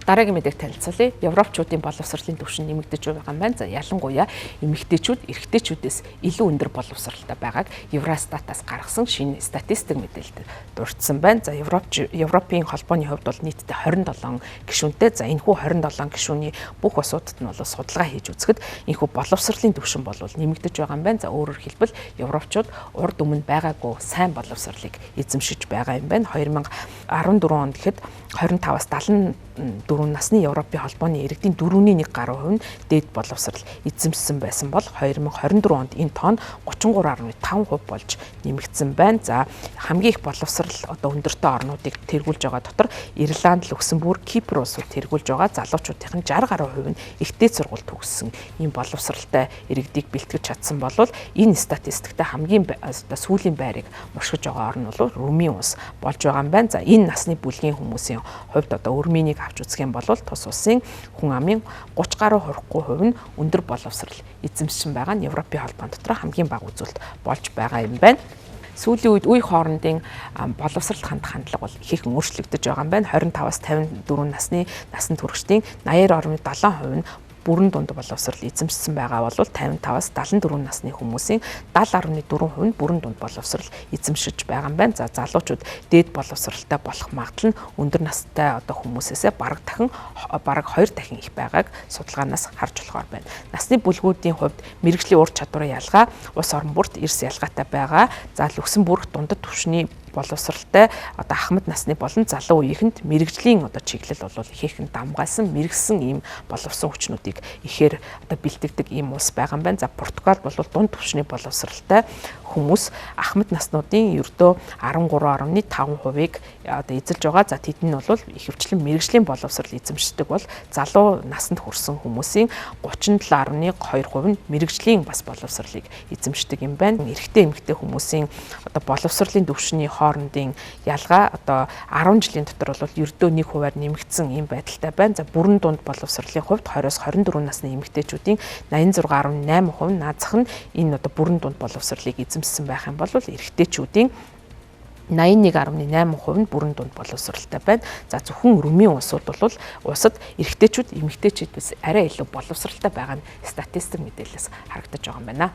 Дараагийн мэдээг танилцуулъя. Европчуудын боловсролын түвшин нэмэгдэж байгаа юм байна. За, ялангуяа эмэгтэйчүүд эрэгтэйчүүдээс илүү өндөр боловсролтой байгааг Евростатаас гаргасан шинэ статистик мэдээлэлд дурдсан байна. За, Европын холбооны хувьд бол нийтдээ 27 гишүүнтэй. За, энэхүү 27 гишүүний бүх улсуудад нь бол судалгаа хийж үзэхэд энэхүү боловсролын түвшин бол нэмэгдэж байгаа юм байна. За, өөрөөр хэлбэл, европчууд урд өмнө байгаагүй сайн боловсролыг эзэмшиж байгаа юм байна. 2014 онд гэхэд 25-аас 74 насны Европын холбооны иргэдийн дөрөвний 1 гаруй хувь нь дээд боловсрал эзэмшсэн байсан бол 2024 онд энэ тоон 33.5% болж нэмэгдсэн байна. За, хамгийн их боловсрал одоо өндөртэй орнуудыг тэргүүлж байгаа дотор Ирланд, Люксембург, Кипр улсууд тэргүүлж байгаа. Залуучуудын 60 гаруй хувь нь их дээд сургууль төгссөн ийм боловсралтай иргэдийг бэлтгэж чадсан бол энэ статистиктэй хамгийн одоо сүүлийн байрыг мушгиж байгаа орн бол Румын улс болж байгаа юм байна. За, энэ насны бүлгийн хүмүүсийн хувьд одоо өрмөнийг авч үзэх юм бол тус улсын хүн амын 30 гаруй хүрэхгүй хувь нь өндөр боловсрал эзэмшсэн байгаа нь Европын холбоон дотор хамгийн бага үзүүлэлт болж байгаа юм байна. Сүүлийн үед үе хоорондын боловсралд хандах хандлага бол ихээхэн өөрчлөгдөж байгаа юм байна. 25-аас 54 насны насанд хүрэгчдийн 82.7% нь бүрэн дунд боловсрал эзэмшсэн байгаа бол 55-аас 74 насны хүмүүсийн 70.4% нь бүрэн дунд боловсрал эзэмшиж байгаа юм байна. За, залуучууд дээд боловсралтай болох магадлал нь өндөр настай одоо хүмүүсээсээ бараг 2 дахин их байгааг судалгаанаас харж болохоор байна. Насны бүлгүүдийн хувьд мэргэжлийн ур чадварын ялгаа улс орон бүрт эрс ялгаатай байгаа. За, Люксембург дундад түвшний боловсралтай одоо ахмад насны болон залуу үеийнхэнд мэргэжлийн одоо чиглэл бол ихээхэн дамгаалсан, мэргэсэн ийм боловсон хүчнүүдийг ихээр одоо бэлтгэдэг ийм улс байгаа юм байна. За, Португал бол дунд түвшний боловсралтай хүмүүс ахмад наснуудын ердөө 13.5%-ыг одоо эзэлж байгаа. За, тэд нь бол ихэвчлэн мэргэжлийн боловсрал эзэмшдэг бол залуу насанд хүрсэн хүмүүсийн 37.2% нь мэргэжлийн бас боловсралыг эзэмшдэг юм байна. Эрэгтэй, эмэгтэй хүмүүсийн одоо боловсролын түвшний хоорондын ялгаа одоо 10 жилийн дотор бол ердөө 1 хувиар нэмэгдсэн ийм байдалтай байна. За, бүрэн дунд боловсролын хувьд 20-оос 24 насны эмэгтэйчүүдийн 86.8% наазах нь энэ одоо бүрэн дунд боловсролыг эзэмшсэн байх юм бол эрэгтэйчүүдийн 81.8% нь бүрэн дунд боловсралтай байна. За, зөвхөн Румын улсууд бол улсад эрэгтэйчүүд эмэгтэйчүүдээс арай илүү боловсралтай байгаа нь статистик мэдээлэлээс харагдаж байгаа юм байна.